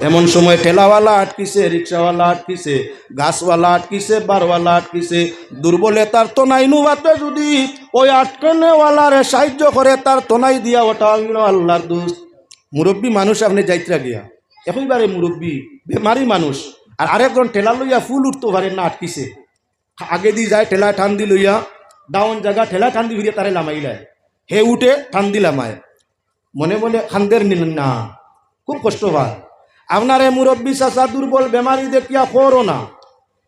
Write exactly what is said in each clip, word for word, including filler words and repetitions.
এমন সময় ঠেলাওয়ালা আটকিছে, রিক্সাওয়ালা আটকিছে, গাছওয়ালা আটকিছে, বারওয়ালা আটকিছে। দুর্বলে তার তনাই নুবাতে যদি ওই আটকানেওয়ালারে সাহায্য করে, তার তনাই দিয়া ওটা অইল আল্লাহর দোস্ত। মুরব্বী মানুষ আপনে যাইত্রা গিয়া, একইবারে মুরব্বী, বেমারি মানুষ, আর আরেকজন ঠেলা লইয়া ফুল উঠতো পারের না, আটকিছে। আগেদি যায়, ঠেলা টান দি লইয়া, দাওন জাগা ঠেলা টান দি ফিরিয়া তারে লামাইলায়। হে উঠে, টান দি লামায়। মনে মনে কান্দের নি না, খুব কষ্ট পায়। আপনারে মুরব্বী চাচা দুর্বল বেমারি দেখিয়া করো না।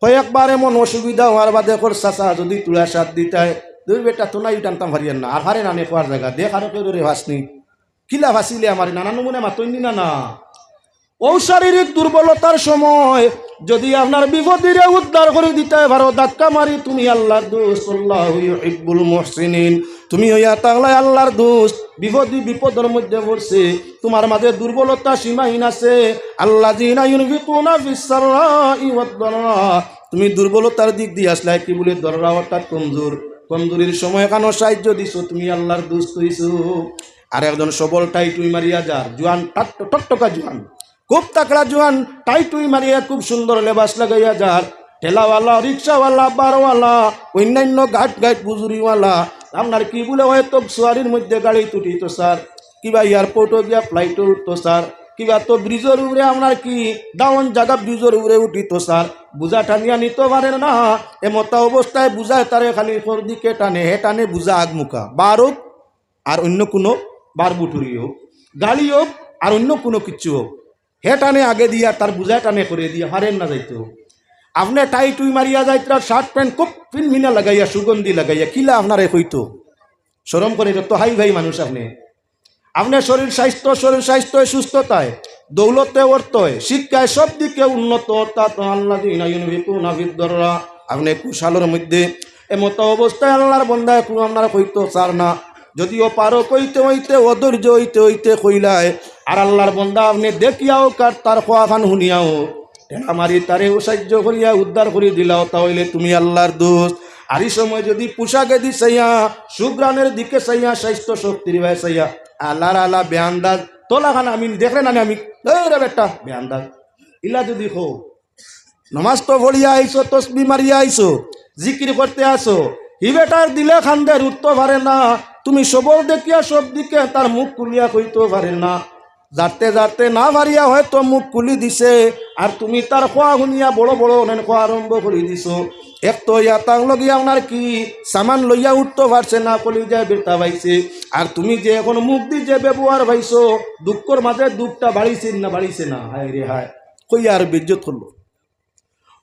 কয়েকবার এমন অসুবিধা হওয়ার বাদে কর, "চাচা, যদি তুলা সাথ দিতায়, দুই বেটা তো নাই টানতাম পারিয়ার না, আর হারে নানে খোয়ার জায়গা, দেখ আরো কেউ রে ভাসনি।" কিলা ভাসিলে আমার নানা নমুনা মাতইনি না, না। ও শারীরিক দুর্বলতার সময় যদি আপনার বিপদীরে উদ্ধার করি দিতায় পারো, ধাক্কা মারি, তুমি আল্লাহর দোস্ত, আল্লাহু ইউহিব্বুল মুহসিনিন। তুমি হইয়া তাগলায় আল্লাহর দোস্ত, বিপদী বিপদর মধ্যে পড়ছে, তোমার মাঝে দুর্বলতা সীমাহীন আছে। আল্লাযীনা ইউনফিকুনা ফিস সাররাই ওয়াদ দাররা। তুমি দুর্বলতার দিক দিয়া আসলায় কি বলে দররা, অর্থাৎ কমজোর, কমজোরির সময় কানো সাহায্য দিছো, তুমি আল্লাহর দোস্ত হইছো। আর একজন সবল টাইটুই মারিয়া যার, জোয়ান টাক-, টকটকা জোয়ান, খুব তাকড়া জোয়ান, টাইটুই মারিয়া খুব সুন্দর লেবাস লাগাইয়া যার, ঠেলাওয়ালা, রিক্সাওয়ালা, বারওয়ালা, অন্যান্য গাট গাট বুজুরিওয়ালা, আপনার কি বলে হয়তো সুয়ারির মধ্যে গাড়িত উঠিতো স্যার, কিবা এয়ারপোর্টও গিয়া ফ্লাইটও উঠতো স্যার, কিবা তো ব্রিজর উপরে আপনার কি দাওন জাগা ব্রিজর উপরে উঠিতো স্যার, বুঝা টানিয়া নিতো পারের না। এমতা অবস্থায় বুঝায় তারে খালি কোন দিকে টানে, হে টানে বুঝা আগমুখা, বারুক আর অন্য কোনো বারবুটুরি হোক, গাড়ি হোক আর অন্য কোনো কিছু হোক, হে টানে আগে দিয়া তার বুঝায় টানে করে দিয়া পারের না যাইতো। আপনে টাইটুই মারিয়া যাইত্রা, শার্ট প্যান্ট খুব ফিনফিনা লাগাইয়া, সুগন্ধি লাগাইয়া, কিলা আপনারে কইতো? শরম করে যত হাই ভাই মানুষ আপনে। আপনার শরীর স্বাস্থ্য, শরীর স্বাস্থ্য সুস্থতায়, দৌলতে অর্থয়, শিক্ষায় সব দিকে উন্নত, অর্থাৎ আল্লাযীনা ইউনফিকুনা ফিদ দাররা। আপনে খুশহালর মধ্যে এমতো অবস্থায় আল্লাহর বন্দায় কুরআন আপনারা কইতো চার না, যদিও পারো কইতে হইতে, অধৈর্য হইতে হইতে কইলায়, আর আল্লাহর বন্দা আপনে দেখিয়াও কার তার খোয়াখান শুনিয়াও ঠেলা মারি তারে সাহায্য করিয়া উদ্ধার করি দিলাও, তা হইলে তুমি আল্লাহর দোস্ত। আর এই সময় যদি পোশাকে দি চাইয়া, সুগ্রানের দিকে চাইয়া, স্বাস্থ্য শক্তির ভাই চাইয়া, আল্লাহর আলা বেআন্দাজ, তোলাখান আমি দেখলে না আমি, "এই রে বেটা, বেআন্দাজ।" ইলা যদি কও, নমাজ তো পড়িয়া আইছো, তসবি মারিয়া আইছো, জিকির করতে আসো, হি বেটার দিলে খান্দের উঠতো পারে না, তুমি সবল দেখিয়া সব দিকে তার মুখ খুলিয়া কইতো পারে না। জারতে জারতে না পারিয়া হয়তো মুখ খুলি দিছে, আর তুমি তার খোয়া শুনিয়া বড় বড় অনেন খোয়া আরম্ভ করি দিছো। এক তো ইয়া তাং লগি আপনার কি সামান লইয়া উঠতো পারছে না, কলিজায় ব্যথা পাইছে। আর তুমি যে এখন মুখ দি যে ব্যবহার পাইছো, দুঃখর মাঝে দুঃখটা বাড়িছে না, বাড়িছে না? হায় রে হায়, কইয়া আর বেইজ্জত করলো।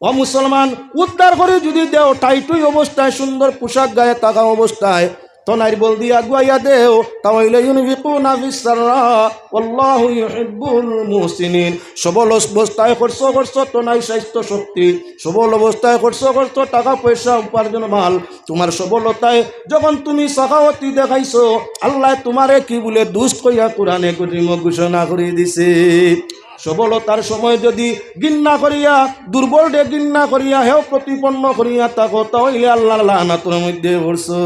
ও মুসলমান, উদ্ধার করি যদি দেও, টাইটুই অবস্থায়, সুন্দর পোশাক গায়ে থাকা অবস্থায়, তনাইর বল দিয়া আগুয়াইয়া দেও, তা হইলে ইউনফিকুনা ফিস সাররা ওয়াল্লাহু ইউহিব্বুল মুহসিনিন। সবল অবস্থায় খরচ করছো তনাই স্বাস্থ্য শক্তি, সবল অবস্থায় খরচ করছো টাকা পয়সা উপার্জন মাল, তোমার সবলতায় যখন তুমি সাখাওয়াতি দেখাইছো, আল্লাহ তোমারে কি বলে দুস্ত কইয়া কোরআনে করিম ঘোষণা করি দিছে। সবলতার সময় যদি ঘিন্না করিয়া, দুর্বলরে ঘিন্না করিয়া, হেও প্রতিপন্ন করিয়া থাকো, তা হইলে আল্লাহর লানাতর মধ্যে পড়ছো।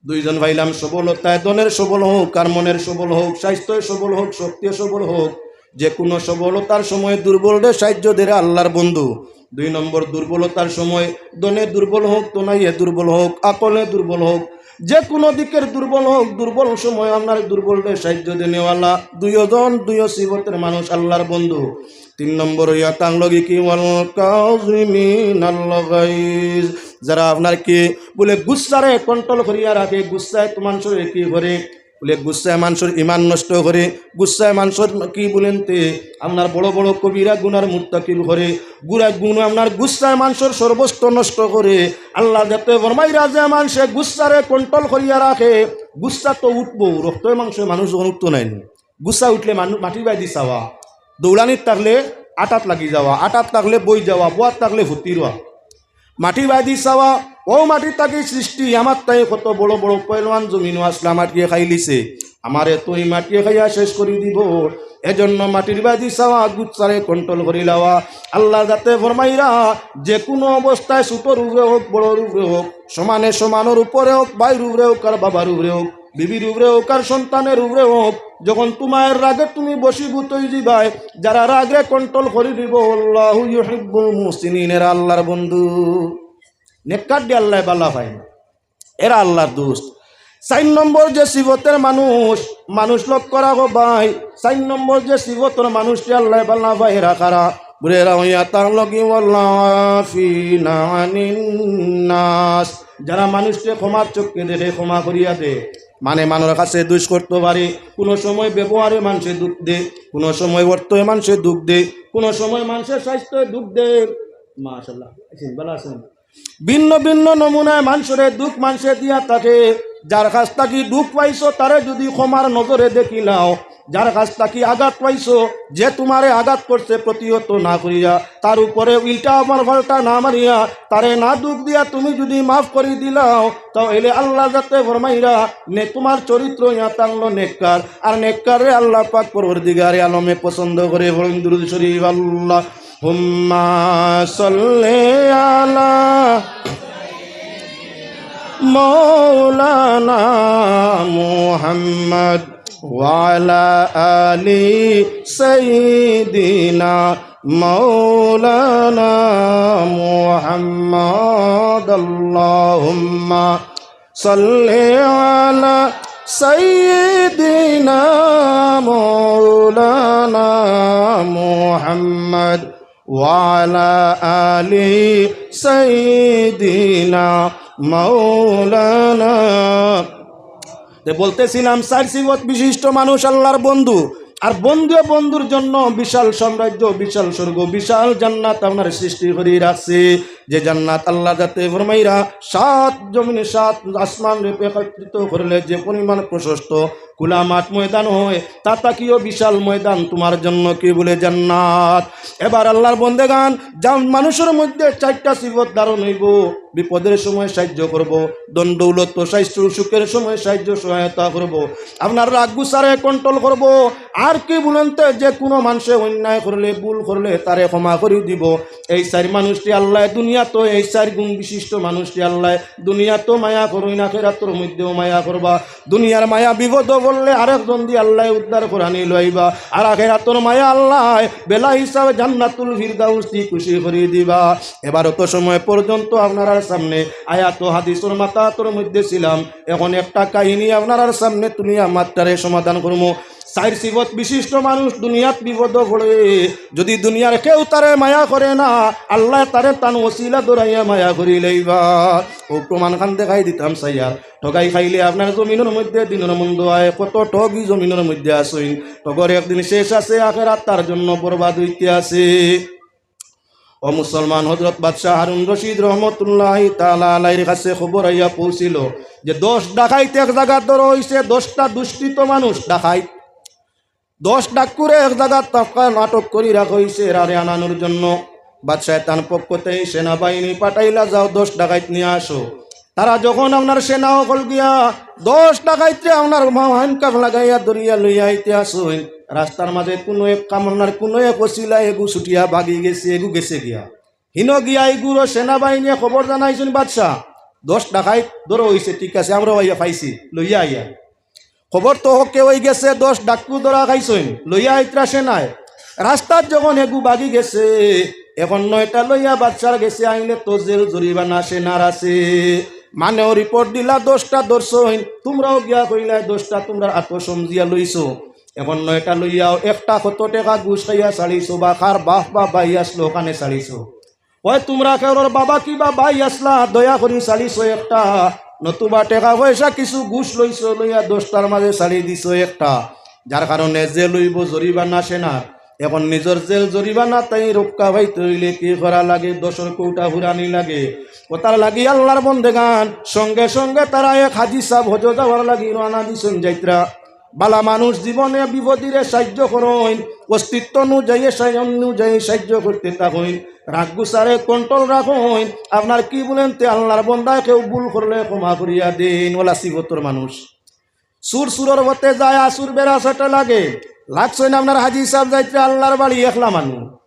দুইজন পাইলাম সবলতায়, ধনের সবল হোক, আর মনের সবল হোক, স্বাস্থ্যয় সবল হোক, শক্তিয় সবল হোক, যে কোনো সবলতার সময় দুর্বলরে সাহায্য দেরে আল্লাহর বন্ধু। দুই নম্বর, দুর্বলতার সময় ধনে দুর্বল হোক, তনাইয়ে দুর্বল হোক, আকলে দুর্বল হোক, যে কোনো দিকের দুর্বল হোক, দুর্বল সময় আপনার দুর্বলরে সাহায্য দেনেওয়ালা দুইজন, দুই সিফতের মানুষ আল্লাহর বন্ধু। তিন নম্বর হইয়া তার লগে কি, ওয়াল কাযিমিনাল গাইজ, যারা আপনার কি বলে গুসারে কন্ট্রোল করিয়া রাখে, গুসায় তো মানুষরে কি করে, বলে গুসায় মানুষর ইমান নষ্ট করে, গুসায় মানুষর কি বলেন তে আপনার বড় বড় কবিরা গুনার মুর্তাকিব করে, গুরা গুণ আপনার গুসায় মানুষর সর্বস্ব নষ্ট করে। আল্লাহ যাতে ফরমাইরা যে মানুষে গুসারে কন্ট্রোল করিয়া রাখে, গুসা তো উঠবো, রক্ত মাংস মানুষ যখন উঠতো নাইনি, গুসা উঠলে মানু-, মাটির বায়দি চাওয়া, দৌড়ানিত থাকলে আটাত লাগি যাওয়া, আটাত থাকলে বই যাওয়া, বওয়াত থাকলে ফুতি রওয়া। মাটির বায়দি চাওয়া, ও মাটি থাকি সৃষ্টি, আমার তাই কত বড় বড় পয়লওয়ান জমিনও আসলা মাটিয়ে খাইলিছে, আমারে তো এই মাটিয়ে খাইয়া শেষ করি দিব। এজন্য মাটির বায়দি চাওয়া, গুসারে কন্ট্রোল করি লাওয়া। আল্লাহ যাতে ফরমাইরা, যে কোনো অবস্থায় ছোটর উপরে হোক, বড়র উপরে হোক, সমানে সমানর উপরে হোক, ভাইর উপরে হোক আর বাবার উপরে হোক, বিবির উপরে হোক আর সন্তানের উপরে হোক, যখন তুমার রাগে তুমি বশীভূত অইযিবায়, যারা রাগরে control করি দিবো, আল্লাহু ইউহিব্বুল মুহসিনিন, এরা আল্লাহর বন্ধু। নেককাররে আল্লায় বালা পাইন, এরা আল্লাহর দোস্ত। চাইর নম্বর যে সিফতর মানুষ, মানুষ লক্ষ্য রাখো ভাই, চাইর নম্বর যে সিফতর মানুষরে আল্লায় বালা পাইন, এরা কারা? বুলে এরা অইয়া তার লগে ওয়াল আফিনা আনিন নাস, যারা মানুষরে ক্ষমার চক্ষে দেখে, ক্ষমা করিয়া দে। মানে, মানুষর কাছে দুষ করতো পারে, কুনু সময় ব্যবহারে মানষে দুখ দে, কুনু সময় অর্থে মানষে দুখ দে, কুনু সময় মানষর স্বাস্থ্যে দুখ দে। মাশাআল্লাহ, আছেন, ভালা আছেন? ভিন্ন ভিন্ন নমুনায় মানষরে দুখ মানষে দিয়া থাকে। যার কাছ থাকি দুখ পাইছো, তারে যুদি ক্ষমার নজরে দেখিলাও, যার কাছ থাকি আঘাত পাইছো, যে তুমারে আঘাত করছে প্রতিহত না করিয়া, তার উপরে উল্টা আবার পাল্টা না মারিয়া, তারে না দুখ দিয়া তুমি যুদি মাফ করি দিলাও, তাইলে আল্লাহ যাতে ফরমাইরা, নে তুমার চরিত্র ইয়া তাংলো নেককার, আর নেককাররে আল্লাহ পাক পরওয়ারদিগারে আলমে পছন্দ করে। পড়ুন দুরুদ শরীফ, আল্লাহুম্মা সাল্লি আলা মাওলানা মুহাম্মদ ওয়া আলা আলি সাইয়্যিদিনা মাওলানা মুহাম্মদ। আল্লাহুম্মা সাল্লি আলা সাইয়্যিদিনা মাওলানা মুহাম্মদ ওয়া আলা আলি সাইয়্যিদিনা মাওলানা। তে বলতেছিলাম, চাইর সিফত বিশিষ্ট মানুষ আল্লাহর বন্ধু। আর বন্ধুয়ে বন্ধুর জন্য বিশাল সাম্রাজ্য, বিশাল স্বর্গ, বিশাল জান্নাত আপনার সৃষ্টি করি রাখছে। যে জান্নাত আল্লাহ যাতে ফরমাইরা, সাত জমিনে সাত আসমানরে একত্রিত করলে যে পরিমাণ প্রশস্ত খোলা মাঠ ময়দান হয়, তা থাকিও বিশাল ময়দান তুমার জন্য কি বুলে জান্নাত। এবার আল্লাহর বন্দেগান, যা মানুষর মধ্যে চাইরটা সিফত ধারণ অইবো, বিপদর সময় সাহায্য করবো, ধন দৌলত, স্বাস্থ্য সুখর সময় সাহায্য সহায়তা করবো, আপনার রাগ গুছারে control করবো, আর কি বুলন্তে যে কুনু মানষে অন্যায় করলে, ভুল করলে তারে ক্ষমা করি দিবো। এই চাইর মানুষরে আল্লায় দুনিয়াত, এই চাইর গুণ বিশিষ্ট মানুষরে আল্লায় দুনিয়াত মায়া করইন, আখেরাতর মধ্যেও মায়া করবা। দুনিয়ার মায়া বিপদো পড়লে আরেকজন দি আল্লায় উদ্ধার করানি লইবা, আর আখেরাতর মায়া আল্লায় বেলা হিসাবে জান্নাতুল ফিরদাউস দি খুশি করি দিবা। এবার অত সময় পর্যন্ত আপনারার সামনে আয়াত ও হাদিসর মাতাতর মধ্যে ছিলাম, এখন একটা কাহিনী আপনারার সামনে তুলিয়া মাতটারে সমাধান করমু। চাইর সিফত বিশিষ্ট মানুষ দুনিয়াত বিপদো পড়ে, যুদি দুনিয়ার কেউ তারে মায়া করে না, আল্লায় তারে তান ওসিলা ধরাইয়া মায়া করি লইবা। অউ প্রমাণ খান দেখাই দিতাম চাইয়ার। ঠগাই খাইলে আপনার জমিনর মধ্যে দিনর মন্দ আয়, কত ঠগি জমিনর মধ্যে আছইন। ঠগর একদিন শেষ আছে, আখেরাত তার জন্য বরবাদ অইতে আছে। ও মুসলমান, হযরত বাদশাহ হারুন রশিদ রহমতুল্লাহি তাআলা আলাইহির কাছে খবর আইয়া পৌঁছিল যে দশ ডাকাইত এক জাগাত ধরা অইছে, দশটা দুষ্কৃত মানুষ ডাকাইত। দশ ডাকুরে এক জাগাত আটক করি রাখা অইছে এরারে আনানোর জন্য। বাদশায় তান পক্ষ থাকি সেনাবাহিনী পাঠাইলা, "যাও, দশ ডাকাইত নিয়া আসো।" তারা যখন আপনার সেনা অকল গিয়া দশ ডাকাইতরে আপনার মা-, handcuff লাগাইয়া ধরিয়া লইয়া আইতে আছইন, রাস্তার মাঝে কুনু এক কামনার কুনু এক ওসিলায় এগু ছুটিয়া ভাগি গেছে, এগু গেছে গিয়া। হিনো গিয়া ইগুরে সেনাবাহিনীয়ে খবর জানাইছইন, "বাদশা, দশ ডাকাইত ধরা অইছে, ঠিক আছে, আমরাও আইয়া পাইছি, লইয়া আইয়া।" খবর তো হকে অই গেছে, দশ ডাকু ধরা খাইছইন, লইয়া আইতরা সেনায়। রাস্তাত যখন এগু ভাগি গেছে, এখন নয়টা লইয়া বাদশার গেছে আইলে তো জেল জরিমানা সেনার আছে। মানেও report দিলা, "দশটা ধরছইন, তুমরাও গিয়া কইলায় দশটা তুমরার আতো সমজিয়া লইছো।" এখন নয়টা লইয়াও একটা কত টেকা ঘুষ খাইয়া ছাড়িছো, বা কার বাপ বা ভাই আছলো অখানে ছাড়িছো। অয় তুমরা কেউর বাবা কিবা ভাই আছলা, দয়া করি ছাড়িছো একটা, নতুবা টেকা পয়সা কিছু ঘুষ লইছো, লইয়া দশটার মাঝে ছাড়ি দিছো একটা, যার কারণে জেল অইবো, জরিমানা সেনার। এখন নিজর জেল জরিমানা থাকি রক্ষা পাইতে অইলে কি করা লাগে? দশর কৌটা ফুরানি লাগে। অতার লাগি আল্লার বন্দেগান, সঙ্গে সঙ্গে তারা এক হাজি সাব হজো যাওয়ার লাগি রওয়ানা দিছইন যাইতরা। বালা মানুষ জীবনে বিপদিরে সাইয্য করইন, অস্তিত্ব অনুযায়ী সাই-, অনুযায়ী সাইয্য করতে থাকইন, রাগ গুছারে control রাখইন। আপনার কি বলেন তে আল্লার বন্দায় কেউ ভুল করলে ক্ষমা করিয়া দেইন, অলা সিফতর মানুষ। চুর চুরর পথে যায়, আসুর বেড়া সাটা লাগে, লাগছইন আপনার হাজি সাব যাইতরা আল্লার বাড়ি একলা মানুষ।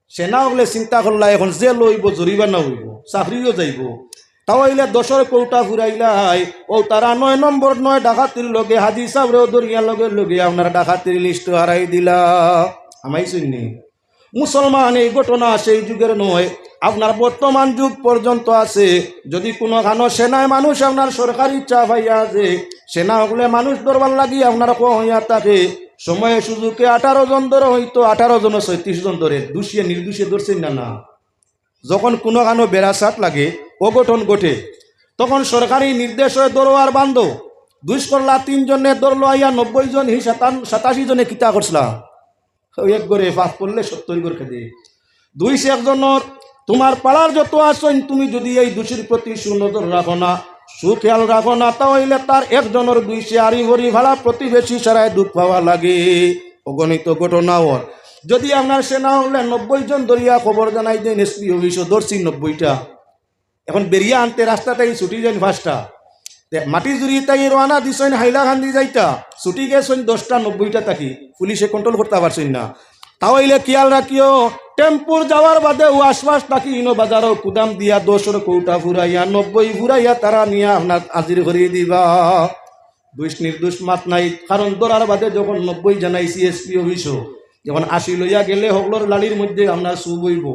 সেনা অকলে চিন্তা করলা, এখন জেল অইবো, জরিমানা অইবো, চাকরিও যাইবো। তা অইলে দশর কৌটা ফুরাইলাই, অউ তারা নয় নম্বর নয় ডাকাতির লগে হাজি সাবরেও ধরিয়া লগে লগে আপনার ডাকাতির লিস্টো হারাই দিলা। হামাইছইন নি? মুসলমান, এই ঘটনা সেই যুগের নয়, আপনার বর্তমান যুগ পর্যন্ত আছে। যদি কুনুখানো সেনায় মানুষ আপনার সরকারি চা পাইয়া আছে, সেনা অকলে মানুষ ধরবার লাগি আপনার কওয়া অইয়া থাকে, সময়ে সুযোগে আঠারো জন ধরা অইতো, আঠারো জনে ছয়ত্রিশ জন ধরে, দোষীয়ে নির্দোষীয়ে ধরছইন না, না। যখন কুনুখানো বেড়াছাট লাগে, অঘটন ঘটে, তখন সরকারি নির্দেশ অয় ধরো আর বান্ধো। দুষ করলা তিন জনে, ধরলো আইয়া নব্বই জন, হি সাতান-, সাতাশি জনে কিতা করছলা? অউ এক ঘরে পাপ করলে সত্তইর ঘর খেদে। দুষ একজনর, তুমার পাড়ার যত আছইন, তুমি যদি এই দোষীর প্রতি সুনজর রাখো না, সুখেয়াল রাখো না, তা অইলে তার একজনর দুষে আরি ভরি পাড়া প্রতিবেশী সারায় দুখ পাওয়া লাগে। অগণিত ঘটনা অর। যদি আপনার সেনা অকলে নব্বই জন ধরিয়া খবর জানাই দেইন এসপি অফিসো, ধরছি নব্বইটা, এখন বেরিয়া আনতে রাস্তা থাকি ছুটি যাইন পাঁচটা, তে মাটিজুরি থাকি রওয়ানা দিছইন হাইলাকান্দি যাইতা, ছুটি গেছইন দশটা নব্বইটা থাকি, পুলিশে কন্ট্রোল করতা পারছইন না। তা অইলে খিয়াল রাখিও, টেম্পুর যাওয়ার বাদে অউ আশপাশ থাকি ইনো বাজারো কুদাম দিয়া দশর কৌটা ফুরাইয়া নব্বই ফুরাইয়া তারা নিয়া আপনার হাজির করি দিবা। দুষ নির্দোষ মাত নাই, কারণ ধরার বাদে যখন নব্বই জানাইছি এসপি অফিসো, যখন আশি লইয়া গেলে হকলর লাড়ির মধ্যে আপনার সুব অইবো,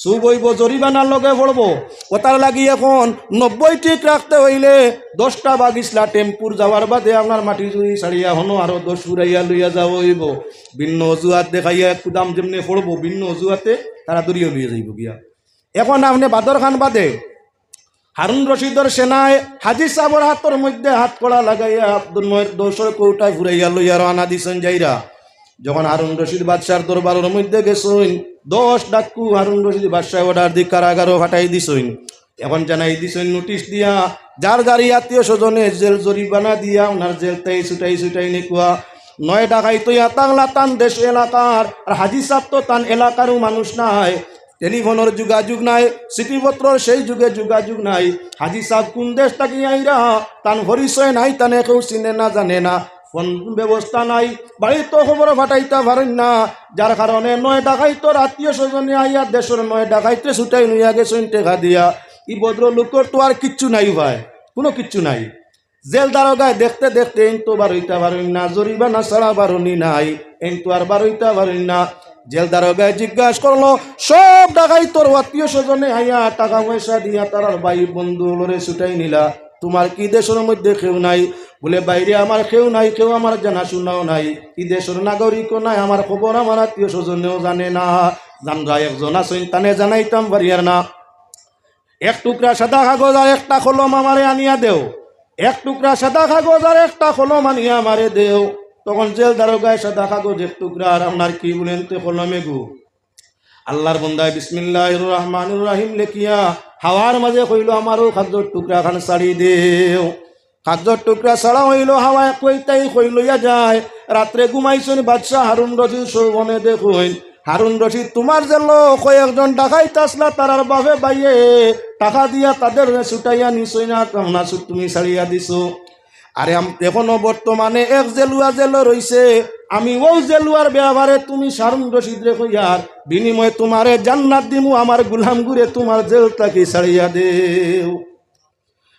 সুব অইবো, জরিমানার লগে পড়বো। অতার লাগি এখন নব্বই ঠিক রাখতে অইলে দশটা বাগিছলা টেম্পুর যাওয়ার বাদে আপনার মাটিজুরি ছাড়িয়া হনো আরো দশ ফুরাইয়া লইয়া যাওয়া অইবো। ভিন্ন অজুহাত দেখাইয়া কুদাম যেমনে পড়বো, ভিন্ন অজুহাতে তারা ধরিয়া লইয়া যাইবো গিয়া। এখন আপনে বাদর খান বাদে হারুন রশিদর সেনায় হাজি সাবর হাতর মধ্যে হাত কড়া লাগাইয়া আব্দুল মহের দশর কৌটায় ফুরাইয়া লইয়া রওয়ানা দিছইন যাইরা। যখন হারুন রশিদ বাদশার দরবারর মধ্যে গেছইন, দশ ডাক্কু হারুন রশিদ বাদশায় অর্ডার দি কারাগারো ফাটাই দিছইন। এখন জানাই দিছইন নোটিশ দিয়া, যার যার আত্মীয় স্বজনে জেল জরিমানা দিয়া ওনার জেল তাই ছুটাই ছুটাই নিকুয়া। নয় ডাকাইত অইয়া তাগলা তান দেশ এলাকার, আর হাজি সাব তো তান এলাকারও মানুষ নায়। টেলিফোনর যোগাযোগ নাই, চিঠিপত্রর সেই যুগে যোগাযোগ নাই। হাজি সাব কুন দেশ থাকি আইরা, তান পরিচয় নাই, তানে কেউ চিনে না, জানে না। ফোন ব্যবস্থা নাই, বাড়িত খবর ফাটাইতা পারইন না, যার কারণে নয় ডাকাইতর আত্মীয় স্বজনে আইয়া দেশর নয় ডাকাইতরে ছুটাই লইয়া গেছইন টেকা দিয়া। ই ভদ্রলোকর তো আর কিচ্ছু নাই উপায়, কুনু কিচ্ছু নাই। জেল দারোগায় দেখতে দেখতে এইন তো বারইতা পারইন না, জরিমানা ছাড়া বারনি নাই, এইন তো আর বারইতা পারইন না। জেল দারোগায় জিজ্ঞাস করলো, সব ডাকাইতর আত্মীয় স্বজনে আইয়া টেকা পয়সা দিয়া তারার ভাই বন্ধু অকলরে ছুটাই নিলা, তুমার কি দেশর মধ্যে কেউ নাই? বুলে, ভাইরে, আমার কেউ নাই, কেউ আমার জানাশুনাও নাই, ই দেশর নাগরিকও নাই, আমার খবর আমার আত্মীয় স্বজনেও জানে না। জানরা একজন আছইন, তানে জানাইতাম পারিয়ার না। এক টুকরা সাদা কাগজ আর একটা কলম আমারে আনিয়া দেও, এক টুকরা সাদা কাগজ আর একটা কলম আনিয়া আমারে দেও। তখন জেল দারোগায় সাদা কাগজ এক টুকরা, আর আপনার কি বুলেন তে কলম এগু? আল্লার বন্দায় বিসমিল্লাহির রহমানির রহিম লেখিয়া হাওয়ার মাঝে কইলো, আমারও কাগজর টুকরা খান ছাড়ি দেও। কাগজর টুকরা ছাড়া অইলো, হাওয়ায় কইতাই কই লইয়া যায়। রাত্রে ঘুমাইছইন বাদশা হারুন রশিদ, স্বপ্নে দেখইন, হারুন রশিদ, তুমার জেলো কয়েকজন ডাকাইত আছলা, তারার বাফে ভাইয়ে টেকা দিয়া তাদেররে ছুটাইয়া নিছইন, আর তুমি ছাড়িয়া দিছো। আরে আম-, এখনো বর্তমানে এক জেলুয়া জেলো রইছে, আমি অউ জেলুয়ার ব্যাপারে তুমি হারুন রশিদরে কইয়ার, বিনিময়ে তুমারে জান্নাত দিমু, আমার গুলামগুরে তুমার জেল থাকি ছাড়িয়া দেও।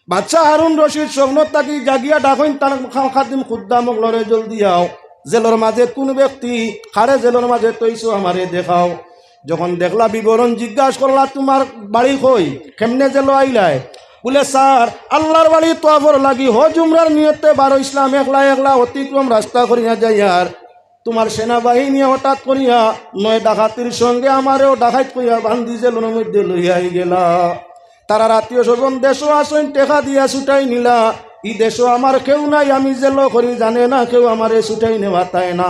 বাদশা হারুন রশিদ স্বপ্ন থাকি জাগিয়া ডাকইন তান খা-, খাদিম খুদ্দাম অকলরে, জলদি আও, জেলর মাঝে কুন ব্যক্তি, কারে জেলর মাঝে থইছো আমারে দেখাও। যখন দেখলা বিবরণ জিজ্ঞাস করলা, তুমার বাড়ি কই, কেমনে জেলো আইলায়? বুলে, স্যার, আল্লার বাড়ি তওয়াফর লাগি হজ উমরার নিয়তে বারইছলাম, একলা একলা অতিক্রম রাস্তা করিয়া যাইয়ার তুমার সেনাবাহিনী হঠাৎ করিয়া নয় ডাকাতির সঙ্গে আমারেও ডাকাইত কইয়া বান্দি জেলর মধ্যে লইয়া আইগেলা। তারার আত্মীয় স্বজন দেশো আছইন, টেকা দিয়া ছুটাই নিলা। ই দেশো আমার কেউ নাই, আমি জেলো করি জানে না কেউ, আমারে ছুটাই নেওয়াত আয় না।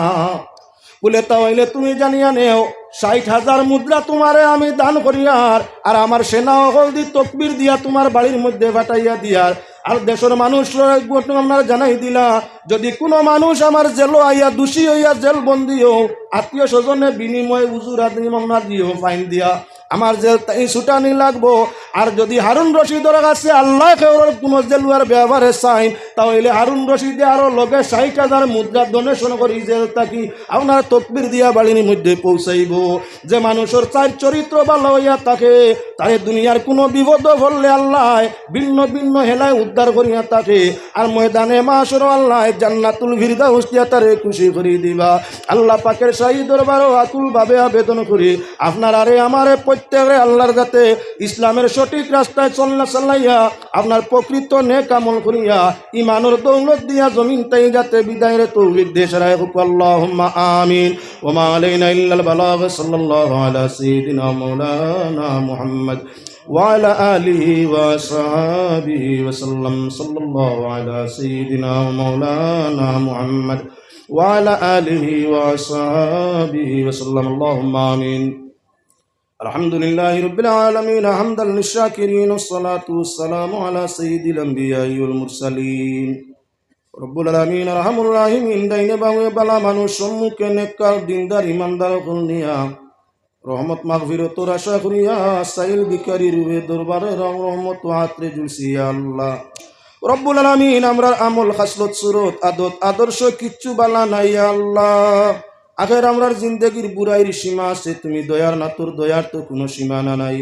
বুলে, তা অইলে তুমি জানিয়া নেও, ষাইট হাজার মুদ্রা তুমারে আমি দান করিয়ার, আর আমার সেনা অকল দি তকবির দিয়া তুমার বাড়ির মধ্যে ফাটাইয়া দিয়ার, আর দেশর মানুষরে ঘটনা আপনারে জানাই দিলা, যদি কুনু মানুষ আমার জেলো আইয়া দোষী অইয়া জেল বন্দিও আত্মীয় স্বজনে বিনিময়ে উজুর আদিম আপনার দিও ফাইন দিয়া আমার জেল তাই ছুটানি লাগবো। আর যদি হারুন রশিদর কাছে আল্লায় কেউর কুনু জেলুয়ার ব্যাপারে চাইন, তা অইলে হারুন রশিদে আরো লগে ষাইট হাজার মুদ্রা ডোনেশন করি জেল থাকি। আপনারা তকবির দিয়া বাড়ির মধ্যে পৌঁছাইবো। যে মানুষর চাইর চরিত্র ভালা অইয়া থাকে, তারে দুনিয়ার কুনু বিপদো পড়লে আল্লায় ভিন্ন ভিন্ন হেলায় উদ্ধার করিয়া থাকে। আর ময়দানে মাশরো আল্লায় জান্নাতুল ফিরদাউস দিয়া তারে খুশি করি দিবা। আল্লাহ পাকের শাহী দরবারো আকুলভাবে আবেদন করি, আপনারারে আমারে প্রত্যেকরে আল্লাহর যাতে ইসলামের সঠিক রাস্তায় চলনা চালাইয়া, আপনার প্রকৃত নেক আমল করিয়া, ইমানর দৌলত দিয়া জমিন তাই যাতে বিদায়ের তৌফিক দেয় সারায় হোক, আল্লাহুম্মা আমিন। وما علينا إلا البلاغ. صلى الله على سيدنا مولانا محمد وعلى آله وصحبه وسلم. صلى الله على سيدنا مولانا محمد وعلى آله وصحبه وسلم. اللهم آمين. الحمد لله رب العالمين، حمدا للشاكرين، والصلاة والسلام على سيد الأنبياء والمرسلين. রব্বুল আলামিন, আরহামুর রাহিমিন, ডাইনে বামে ভালা মানুষ, সম্মুখে নেককার, দিনদার, ইমানদার অকল নিয়া রহমত মাগফিরতর আশা করিয়া সাইল ভিখারি রুহে দরবারে রং রহমত আতরে জুলছি, ইয়া আল্লাহ। রব্বুল আলামিন, আমরার আমল, খাসলত, সুরত, আদত, আদর্শ কিচ্ছু ভালা নাই, ইয়া আল্লাহ। আখের আমরার জিন্দেগির বুরাইর সীমা আছে, তুমি দয়ার নাতর দয়ার তো কুনু সীমানা নাই।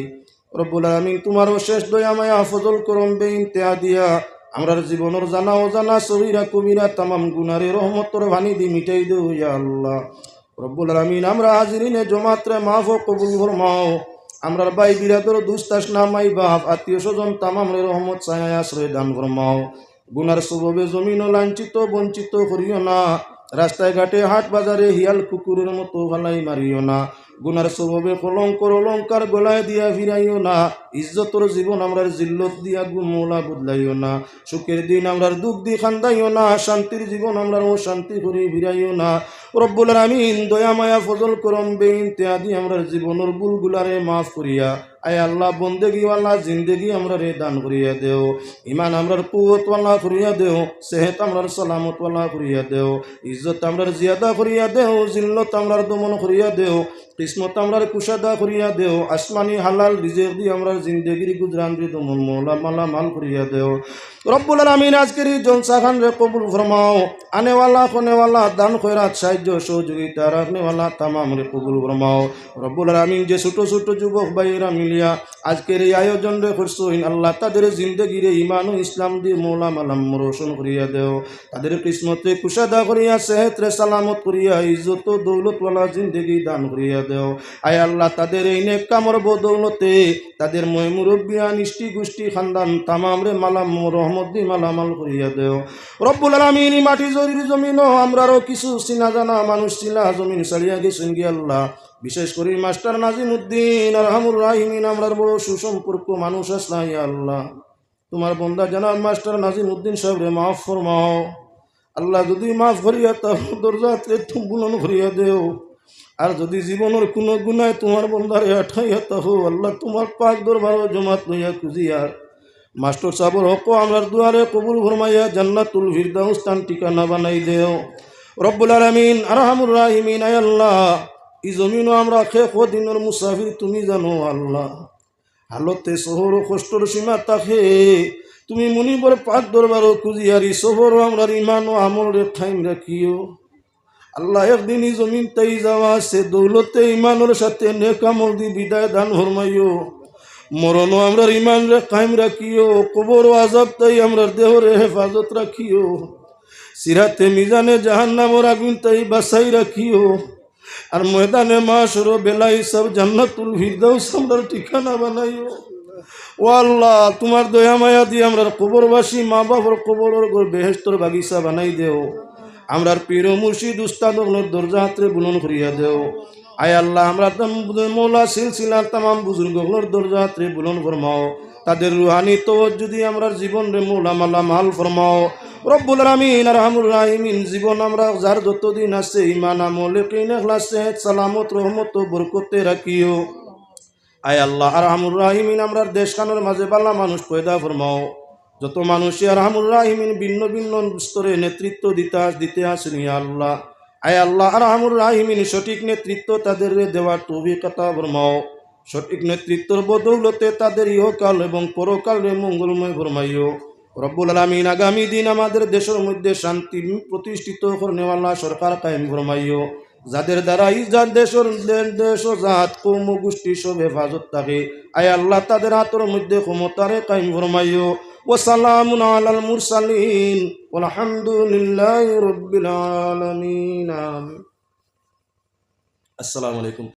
রব্বুল আলামিন, তুমার অশেষ দয়া মায়া ফজল করম বেইনতেহা দিয়া আমরার জীবনর জানা অজানা সগীরা কবিরা তামাম গুনারে রহমতর পানি দি মিটাই দেও, ইয়া আল্লাহ। রব্বুল আলামিন, আমরা হাজিরিনে জমাতরে মাফ ও কবুল ফরমাও। আমরার ভাই বিরাদর দুস্ত আশনা মাই বাপ আত্মীয় স্বজন তামামরে রহমত ছায়ায় আশ্রয় দান ফরমাও। গুনার সববে জমিনো লাঞ্ছিত বঞ্চিত করিও না। রাস্তায় ঘাটে হাট বাজারে হিয়াল কুকুরর মতো ফালাই মারিও না। গুনার সববে কলঙ্কর অলঙ্কার গলায় দিয়া ফিরাইও না। ইজ্জতর জীবন আমরার জিল্লত দিয়া গুম মৌলা বদলাইও না। সুখের দিন আমরার দুখ দি কান্দাইও না। শান্তির জীবন আমরার অশান্তি করি ফিরাইও না। রব্বুল আলামিন, দয়া মায়া ফজল করম বেইনতেহা দি আমরার জীবনর ভুলগুলারে মাফ করিয়া, আয় আল্লাহ, বন্দেগিওয়ালা জিন্দেগি আমরারে দান করিয়া দেও। ইমান আমরার কুওয়াতওয়ালা করিয়া দেও। সেহেত আমরার সালামতওয়ালা করিয়া দেও। ইজ্জত আমরার জিয়াদা করিয়া দেও। জিল্লত আমরার দমন করিয়া দেও। কিসমত আমরার কুশাদা করিয়া দেও। আসমানি হালাল রিজেক দি আমরার জিন্দেগির গুজরান রে দমন মৌলা মালামাল করিয়া দেও। রব্বুল আলামিন, আজকের এই জলসাখানরে কবুল ফরমাও। আনেওয়ালা, কনেওয়ালা, দান খয়রাত, সাহায্য, সহযোগিতা, রাখনেওয়ালা তামামরে কবুল ফরমাও। রব্বুল আলামিন, যে ছোট ছোট যুবক ভাইয়েরা মিলিয়া আজকের এই আয়োজনরে করছইন, আল্লাহ, তাদের জিন্দেগিরে ইমান ও ইসলাম দি মৌলা মালাম রোশন করিয়া দেও। তাদের কিসমতরে কুশাদা করিয়া, সেহেতরে সালামত করিয়া, ইজ্জত ও দৌলতওয়ালা জিন্দেগি দান করিয়া দেও। আয় আল্লাহ, তাদের এই নেক কামর বদৌলতে তাদের ময় মুরব্বিয়ান, ইষ্টি গুষ্টি, খানদান তামামরে মালাম রহমত দি মালামাল করিয়া দেও। রব্বুল আলামিন, ই মাটি জরির জমিনো আমরারও কিছু চিনা জানা মানুষ ছিলা, জমিন ছাড়িয়া গেছইন গি আল্লাহ। বিশেষ করি মাস্টার নাজিম উদ্দিন, আরহামুর রাহিমিন, আমরার বড় সুসম্পর্ক মানুষ আছলা, ইয়া আল্লাহ। তুমার বন্দা জনাব মাস্টার নাজিম উদ্দিন সাহেবরে মাফ ফরমাও। আল্লাহ, যদি মাফ করিয়া থাকো, দরজা আতরে তুমি বুলন্দ করিয়া দেও। আর যদি জীবনর কুনু গুনায় তুমার বন্দারে আটকাইয়া থাকো, আল্লাহ, তুমার পাক দরবারো জমাত লইয়া খুজিয়ার মাস্টার সাবর হকো আমরার দুয়ারে কবুল ফরমাইয়া জান্নাতুল ফিরদাউস তান ঠিকানা বানাই দেও। রব্বুল আলামিন, আরহামুর রাহিমিন, আয় আল্লাহ, ই জমিনো আমরা কে কদিনর মুসাফির তুমি জানো আল্লাহ। হালতে সফর ও কষ্টর সীমা থাকে, তুমি মুনিবর পাক দরবারো খুজিয়ার ই সফরো আমরার ইমান ও আমলরে কায়েম রাখিও। আল্লাহ, একদিন ই জমিন তাই যাওয়া আছে, দৌলতে ইমানর সাথে নেক আমল দি বিদায় দান ফরমাইও। মরণও আমরার ইমানরে কায়েম রাখিও, কবরও আজাব তাই আমরার দেহরে হেফাজত রাখিও, সিরাতে মিজানে জাহান্নামর আগুন তাই বাঁচাই রাখিও। আর ময়দানে মাশরো বেলা হিসাব জান্নাতুল ফিরদাউস আমরার ঠিকানা বানাইও। ও আল্লাহ, তুমার দয়া মায়া দি আমরার কবরবাসী মা বাপর কবরর ঘর বেহেশতর বাগিচা বানাই দেও। আমরার পীর ও মুর্শিদ উস্তাদ অকলর দরজা আতরে বুলন্দ করিয়া দেও। আয় আল্লাহ, আমরার তাম-, মৌলা সিলসিলার তামাম বুজুর্গ অকলর দরজা আতরে বুলন্দ ফরমাও। তাদের রুহানি তওয়াজ্জু দি আমরার জীবনরে মৌলা মালামাল ফরমাও। রব্বুল আলামিন, আরহামুর রাহিমিন, জীবন আমরার যার যতদিন আছে, ইমান, আমল, ইয়াকিন, ইখলাস, সেহত, সালামত, রহমত ও বরকতে রাখিও। আয় আল্লাহ, আরহামুর রাহিমিন, আমরার দেশখানর মাঝে ভালা মানুষ পয়দা ফরমাও। যত মানুষে আরহামুর রাহিমিন ভিন্ন ভিন্ন স্তরে নেতৃত্ব দিতা, দিতে আছইন, ইয়া আল্লাহ। আয় আল্লাহ, আরহামুর রাহিমিন, সঠিক নেতৃত্ব তাদেররে দেওয়ার তৌফিক আতা ফরমাও। সঠিক নেতৃত্বর বদৌলতে তাদের ইহকাল এবং পরকালরে মঙ্গলময় ফরমাইও। রব্বুল আলামিন, আগামী দিন আমাদের দেশর মধ্যে শান্তি প্রতিষ্ঠিত করনেওয়ালা সরকার কায়েম ফরমাইও। যাদের দ্বারা ই জাত, দেশর, দে-, দেশ ও জাত, কওম ও গোষ্ঠী সব হেফাজত থাকে, আয় আল্লাহ, তাদের হাতর মধ্যে ক্ষমতারে কায়েম ফরমাইও। ওয়া সালামুন আলাল মুরসালিন, ওয়াল হামদুলিল্লাহি রাব্বিল আলামিন। আমিন। আসসালামু আলাইকুম।